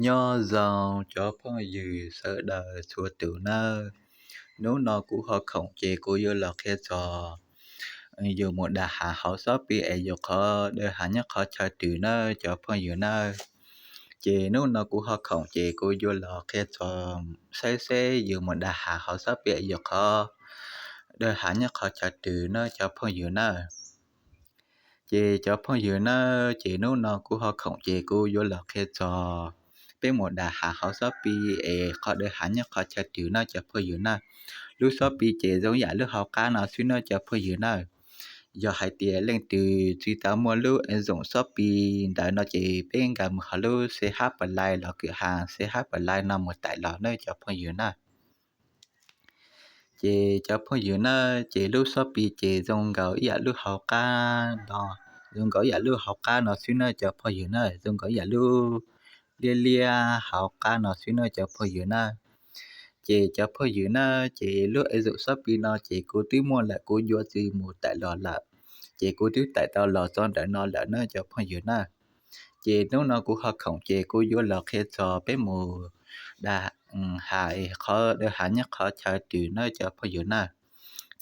Nyob zoo cov phooj ywg sawv daws txhua tus nawb. Hnub no kuv ho khoom ces kuv yuav los qhia txog yus mus dag hav hauv Shopee es yus qhov daws hav nyob qhov chaw twg nawb cov phooj ywg nawb. Ces hnub no kuv ho khoom ces kuv yuav los qhia txog saib seb yus mus dag hav hauv Shopee es yus qhov daws hav nyob qhov chaw twg nawb cov phooj ywg nawb. Ces cov phooj ywg nawb, ces hnub no kuv ho khoom ces kuv yuav los qhia txog peb mus dag hav hauv Shopee es qhov daws hav nyob qhov chaw twg nawb cov phooj ywg nawb. Lub Shopee ces zoo yam lub hauv qab no xwb nawb cov phooj ywg nawb. Yog hais tias leej twg tsis tau muaj lub ứng dụng Shopee ntawd no ces peb nkag mus hauv lub C H Play los kwm ha, C H Play no mus tải los nawb cov phooj ywg nawb. Ces cov phooj ywg nawb, ces lub Shopee ces zoo nkaus ib yam lub hauv qab no, zoo nkaus ib yam lub hauv qab no xwb nawb cov phooj ywg nawb, zoo nkaus ib yam lub liab liab hauv qab no xwb nawb cov phooj ywg nawb. Ces cov phooj ywg nawb, ces lub ứng dụng Shopee no ces kuv twb muaj lawm, kuv yuav tsis mus tải los lawm. Ces kuv twb tải tau los txog ntawm no lawm nawb cov phooj ywg nawb. Ces hnub no kuv ho khoom ces kuv yuav los qhia txog peb mus dag hav, qhov daws hav nyob qhov chaw twg nawb cov phooj ywg nawb.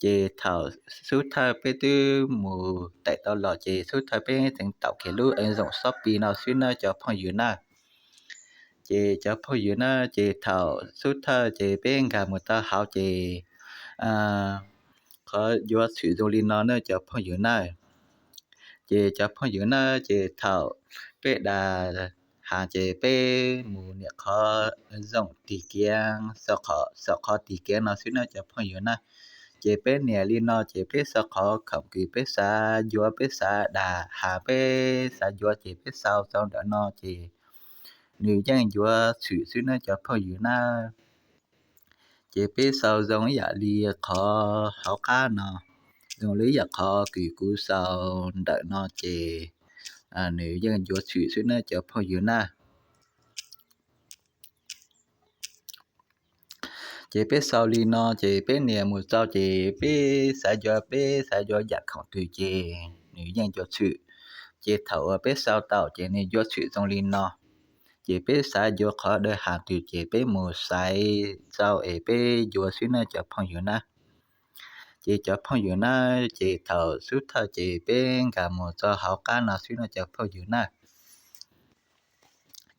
Ces thaum xub thawj peb twb mus tải tau los ces xub thawj peb tseem taum kiag lub ứng dụng Shopee no xwb nawb cov phooj ywg nawb. Ces cov phooj ywg nawb, ces thaum xub thawj ces peb nkag mus tau hauv ces qhov yuav tshwm zoo li no nawb cov phooj ywg nawb. Ces cov phooj ywg nawb, ces thaum peb dag hav ces peb mus nias qhov ứng dụng tìm kiếm, sau qhov tìm kiếm no xwb nawb cov phooj ywg nawb. Ces peb nias li no ces peb sau qhov khoom kws peb xav yuav, peb xav dag hav, peb xav yuav ces peb sau tau ntawm no ces nws yeej yuav tshwm xwb nawb cov phooj ywg nawb. Ces peb sau zoo ib yam li qhov hauv qab no, zoo li ib yam qhov kws kuv sau ntawm no ces nws yeej yuav tshwm xwb nawb cov phooj ywg nawb. Ces peb sau li no ces peb nias mus txog ces peb xav yuav, peb xav yuav yam khoom twg ces nws yeej yuav tshwm. Ces thaum uas peb sau tau ces nws yuav tshwm zoo li no. Ces peb xav yuav qhov daws hav twg ces peb mus xaiv tau es peb yuav xwb nawb cov phooj ywg nawb. Ces cov phooj ywg nawb, ces thaum xub thawj ces peb nkag mus txog hauv qab no xwb nawb cov phooj ywg nawb.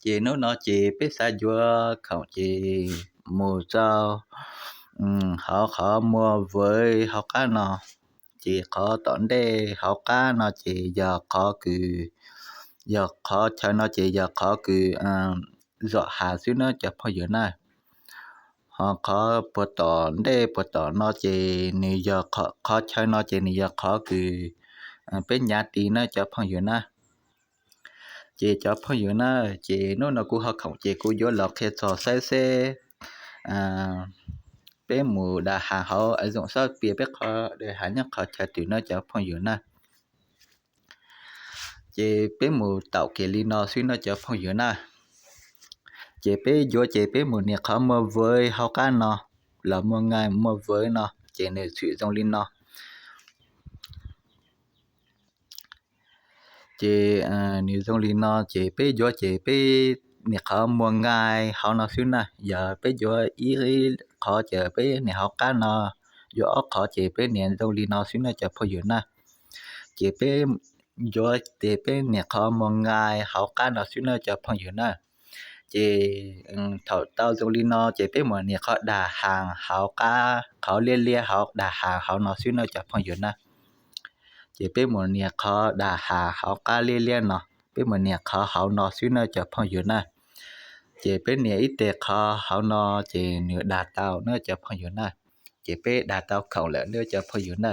Ces hnub no ces peb xav yuav khoom ces mus txog hauv qhov mua với hauv qab no. Ces qhov tom ntej hauv qab no ces yog qhov kws, yog qhov chaw no ces yog qhov kws zom hav xwb nawb cov phooj ywg nawb. Ho qhov puag tom ntej puag tom no ces nws yog, qhov chaw no ces nws yog qhov kws peb nyav ti nawb cov phooj ywg nawb. Ces cov phooj ywg nawb, ces hnub no kuv ho khoom ces kuv yuav los qhia txog saib seb peb mus dag hav hauv ứng dụng Shopee peb qhov daws hav nyob qhov chaw twg nawb cov phooj ywg nawb. Ces peb mus taum kiag li no xwb nawb cov phooj ywg nawb. Ces peb yuav ces peb mus nias qhov mua với hauv qab no, los mua ngay mua với no ces nws tshwm zoo li no. Ces nws zoo li no ces peb yuav ces peb nias qhov mua ngay hauv no xwb na. Yog peb yuav ib qhov ces peb nias hauv qab no, yuav ob qhov ces peb nias zoo li no xwb na cov phooj ywg na. Ces peb yuav ces peb nias qhov mua ngay hauv qab no xwb na cov phooj ywg na. Ces thaum tau zoo li no ces peb mus nias qhov dag hav hauv qab, qhov liab liab hauv dag hav hauv no xwb na cov phooj ywg na. Ces peb mus nias qhov dag hav hauv qab liab liab no, peb mus nias qhov hauv no xwb na cov phooj ywg na. Ces peb nias ib teg qhov hauv no ces nws dag tau na cov phooj ywg na. Ces peb dag tau khoom lawm na cov phooj ywg na.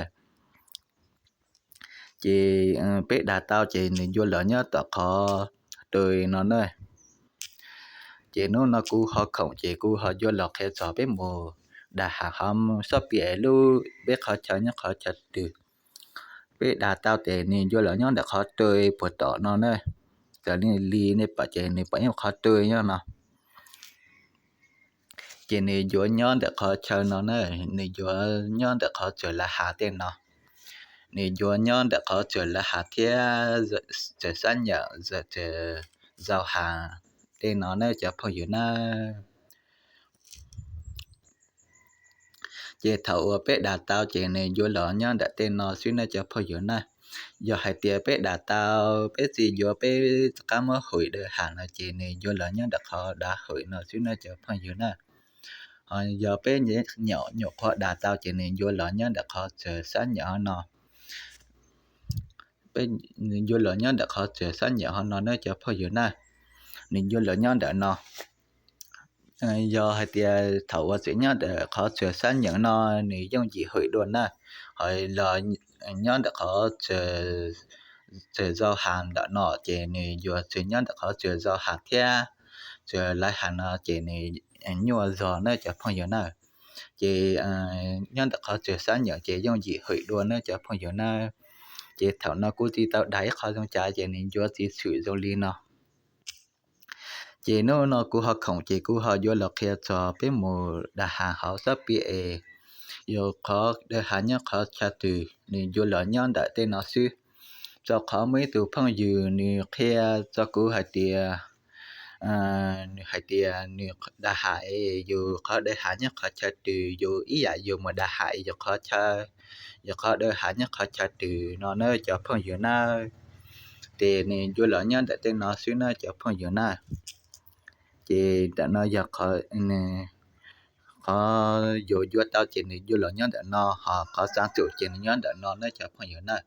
Ces peb dag tau ces nws yuav los nyob tom qhov tw no na. Ces hnub no kuv ho khoom ces kuv ho yuav los qhia txog peb mus dag hav hauv Shopee lub peb qhov chaw nyob qhov chaw twg. Peb dag tau ces nws yuav los nyob ntawm qhov tw puag tom no na. Raws li nej pom ces nws pom ib qhov tw nyob no. Ces nws yuav nyob ntawm qhov chaw no na, nws yuav nyob ntawm qhov txawm lav hav tej no. nws yuav nyob ntawm qhov txawm lawv has thiab txawm xab nyam, txawm zau has tej no na cov phooj ywg na. Ces thaum uas peb dag tau ces nws yuav los nyob ntawm tej no xwb na cov phooj ywg na. Yog hais tias peb dag tau, peb tsis yuav, peb qab muab hwm daws has no ces nws yuav los nyob ntawm qhov dav hwm no xwb na cov phooj ywg na. Ho yog peb nyuam qhuav dag tau ces nws yuav los nyob ntawm qhov txawm xab nyam no. Yuav los nyob ntawm qhov txawm xab nyam ho no na cov phooj ywg na. Nws yuav los nyob ntawm no. Yog hais tias thaum uas tseem nyob ntawm qhov txawm xab nyam no, nws yooj yim hwm dua na. Ho los nyob ntawm qhov txawm zau has ntawm no ces nws yuav txawm nyob ntawm qhov txawm zau has thiab txawm lawv has no ces nws nyuaj zog na cov phooj ywg na. Ces nyob ntawm qhov txawm xab nyam ces yooj yim hwm dua na cov phooj ywg na. Ces thaum no kuv tsis tau dag ib qho zoo cas ces nws yuav tsis tshwm zoo li no. Ces hnub no kuv ho khoom ces kuv ho yuav los qhia txog peb mus dag has hauv xab pi es yog qhov daws has nyob qhov chaw twg nws yuav los nyob ntawm tej no xwb. Rau qhov muaj ib tug phooj ywg nws qhia rau kuv hais tias, nws hais tias nws dag has es yus qhov daws has nyob qhov chaw twg yus ib yam yus mus dag has es yus qhov chaw, yus qhov daws has nyob qhov chaw twg no na cov phooj ywg na. Ces nws yuav los nyob ntawm tej no xwb na cov phooj ywg na. Ces ntawm no yog qhov yus yuav tau ces nws yuav los nyob ntawm no, ho qhov xav tsum ces nws nyob ntawm no na cov phooj ywg na.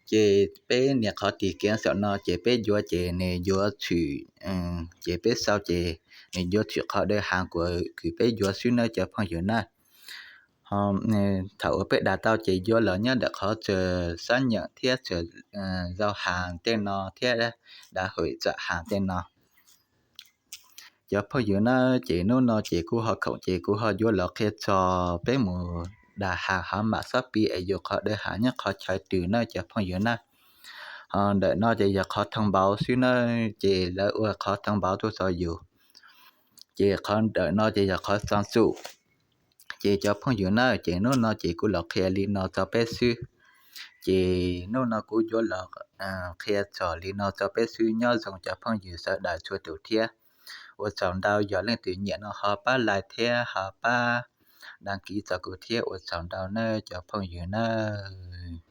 Ces peb nias qhov tis kiav saum no ces peb yuav ces nws yuav tshwm, ces peb sau ces nws yuav tshwm qhov daws has uas kws peb yuav xwb na cov phooj ywg na. Thaum uas peb dag tau ces yuav los nyob ntawm qhov txawm xab nyam thiab txawm zau has tej no thiab dav hwm txawm has tej no. Cov phooj ywg na, ces hnub no ces kuv ho khoom ces kuv ho yuav los qhia txog peb mus dag has hauv mam xab pi es yus qhov daws has nyob qhov chaw twg na cov phooj ywg na. Ho ntawm no ces yog qhov thoo npauv xwb na, ces lawv ua qhov thoo npauv tuaj rau yus. Ces qhov ntawm no ces yog qhov xav tsum. Ces cov phooj ywg na, ces hnub no ces kuv los qhia li no rau peb xwb. Ces hnub no kuv yuav los qhia txog li no rau peb xwb, nyob zoo cov phooj ywg sawv daws txhua tus thiab. Ua tsaug ntau, yog leej twg nyiam no ho pab like thiab ho pab đăng ký rau kuv thiab, ua tsaug ntau nawb cov phooj ywg nawb.